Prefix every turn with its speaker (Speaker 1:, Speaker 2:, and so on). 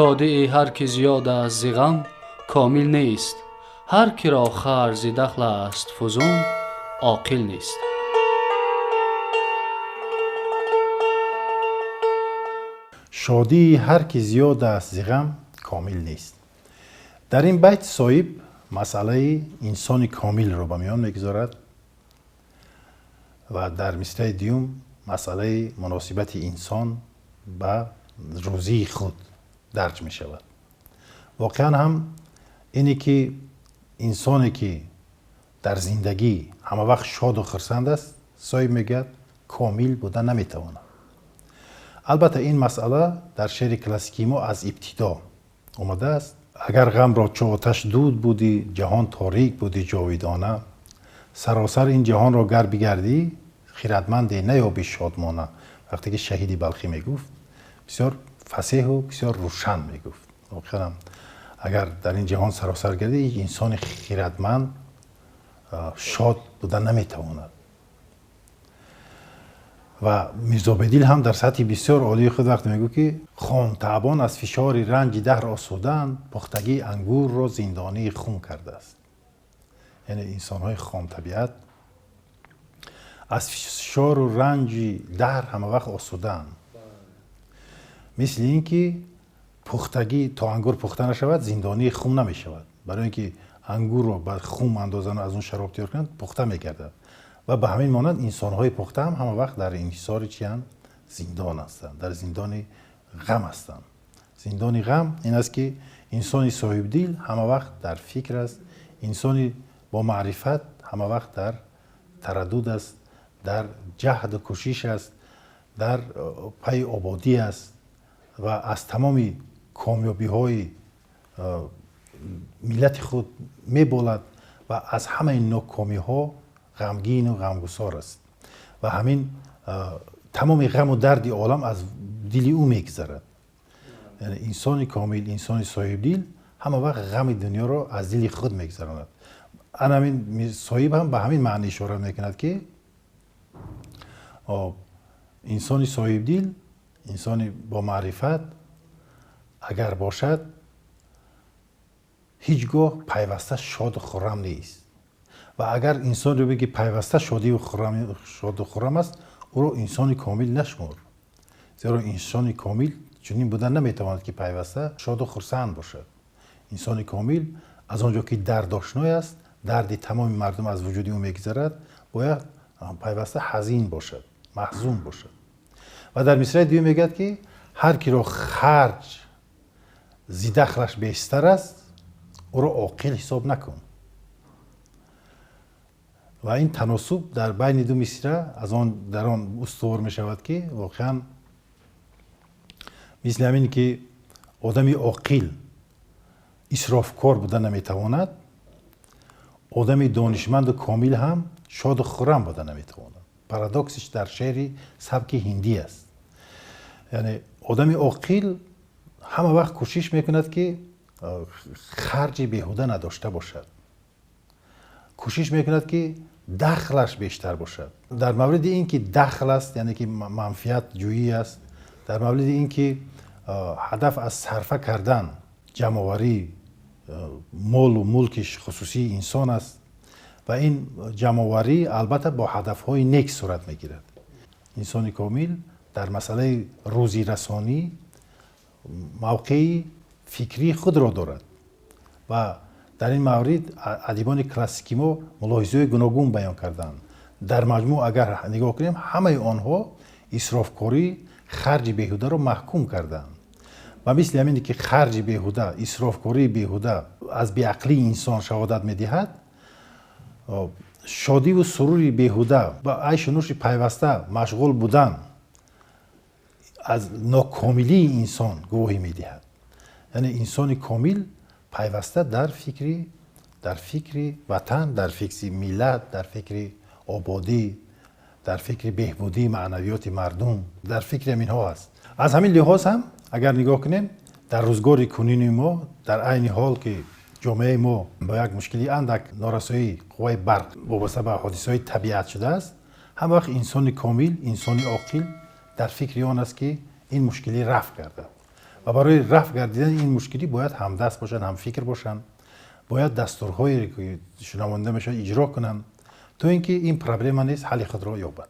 Speaker 1: Шодии ҳар ки зиёд аст зи ғам комил нест, ҳар киро харҷ зи дахл аст фузун оқил нест.
Speaker 2: Шодии ҳар ки зиёд аст зи ғам комил нест. Дар ин байт соҳиб масъалаи инсони комилро ба миён мегузорад ва дар мисраи дуюм масъалаи муносибати инсон ба рӯзии худ дарҷ мешавад. Воқеан ҳам ине ки инсоне ки дар зиндагӣ ҳама вақт шоду хурсанд аст, соҳиб мегӯяд, комил буда наметавонад. Албатта, ин масъала дар шеъри классикии мо аз ибтидо омадааст. Агар ғамро чу оташ дуд будӣ, ҷаҳон торик будӣ ҷовидона, саросар ин ҷаҳонро гар бигардӣ, хиратманде наёбӣ шодмона. Вақте ки Шаҳиди Балхӣ мегуфт, бисёр фасеҳу бисёр рӯшан мегуфт. Воқеан агар дар ин ҷаҳон саросар гардӣ, ҳеҷ инсони хиратманд шод буда наметавонад. Ва Мирзо Бедил ҳам дар сатҳи бисёр олии худ вақте мегӯ, ки хомтаъбон аз фишори ранҷи даҳр осудаанд, пухтагии ангурро зиндонии хун кардааст. Яъне инсонҳои хомтабиат аз фишору ранҷи даҳр ҳамавақт осудаанд, мисли ин ки пухтагӣ то ангур пухта нашавад, зиндонии хум намешавад. Барои ин ки ангурро ба хум андозанд, аз он шароб тайёр кунанд, пухта мегардад. Ва ба ҳамин монанд инсонҳои пухта ҳам ҳама вақт дар инҳисори чиянд? Зиндон ҳастанд, дар зиндони ғам ҳастанд. Зиндони ғам ин аст, ки инсони соҳибдил ҳама вақт дар фикр аст, инсони бо маърифат ҳама вақт дар тараддуд аст, дар ҷаҳду кӯшиш аст, дар пайи ободӣ аст ва аз тамоми комёбиҳои миллати худ меболад ва аз ҳамаи нокомиҳо ғамгину ғамгусор аст ва ҳамин тамоми ғаму дарди олам аз дили ӯ мегузарад. Яъне инсони комил, инсони соҳибдил ҳама вақт ғами дунёро аз дили худ мегузаронад. Ана ҳамин соҳиб ҳам ба ҳамин маъни ишора мекунад, ки инсони соҳибдил, инсони бо маърифат агар бошад, ҳеҷ гоҳ пайваста шоду хуррам нест. Ва агар инсонро бигӣ пайваста шодию шоду хуррам аст, ӯро инсони комил нашмор, зеро инсони комил чунин буда наметавонад, ки пайваста шоду хурсанд бошад. Инсони комил аз он ҷо ки дардошной аст, дарди тамоми мардум аз вуҷуди ӯ мегузарад, бояд пайваста ҳазин бошад, маҳзун бошад. Ва дар мисраи дуюм мегӯяд, ки ҳар киро харҷ зи дахлаш бештар аст, ӯро оқил ҳисоб накун. Ва ин таносуб дар байни ду мисра аз он дар он устувор мешавад, ки воқеан мисли ҳамин ки одами оқил исрофкор буда наметавонад, одами донишманду комил ҳам шоду хуррам буда наметавонад. Парадоксиш дар шеъри сабки ҳиндӣ аст. Яъне одами оқил ҳама вақт кӯшиш мекунад, ки харҷи беҳуда надошта бошад, кӯшиш мекунад, ки дахлаш бештар бошад. Дар мавриди ин ки дахл аст, яъне ки манфиат ҷӯӣ аст, дар мавриди ин ки ҳадаф аз сарфа кардан ҷамъоварии молу мулки хусусии инсон аст ва ин ҷамъоварӣ албатта бо ҳадафҳои нек сурат мегирад. Инсони комил дар масъалаи рӯзирасонӣ мавқеи фикрии худро дорад ва дар ин маврид адибони классики мо мулоҳизаҳои гуногун баён карданд. Дар маҷмӯъ агар нигоҳ кунем, ҳамаи онҳо исрофкорӣ, харҷи беҳударо маҳкум карданд. Ва мисли ҳамине ки харҷи беҳуда, исрофкории беҳуда аз беақлии инсон шаҳодат медиҳад, шодиву сурури беҳуда ба айшу нӯши пайваста машғул будан аз нокомилии инсон гувоҳӣ медиҳад. Яъне инсони комил пайваста дар фикри ватан, дар фикри миллат, дар фикри ободӣ, дар фикри беҳбудии маънавиёти мардум, дар фикри ҳаминҳо аст. Аз ҳамин лиҳоз ҳам агар нигоҳ кунем, дар рӯзгори кунини мо, дар айни ҳол ки ҷомеаи мо бо як мушкили андак, норасоии қувваи барқ вобаста ба ҳодисаҳои табиат шудааст, ҳама вақт инсони комил, инсони оқил дар фикри он аст, ки ин мушкилӣ рафъ гардад. Ва барои рафъ гардидани ин мушкилӣ бояд ҳамдаст бошанд, ҳамфикр бошанд, бояд дастурҳое, ки шунавонда мешавад, иҷро кунанд, то ин ки ин проблема низ ҳалли худро ёбад.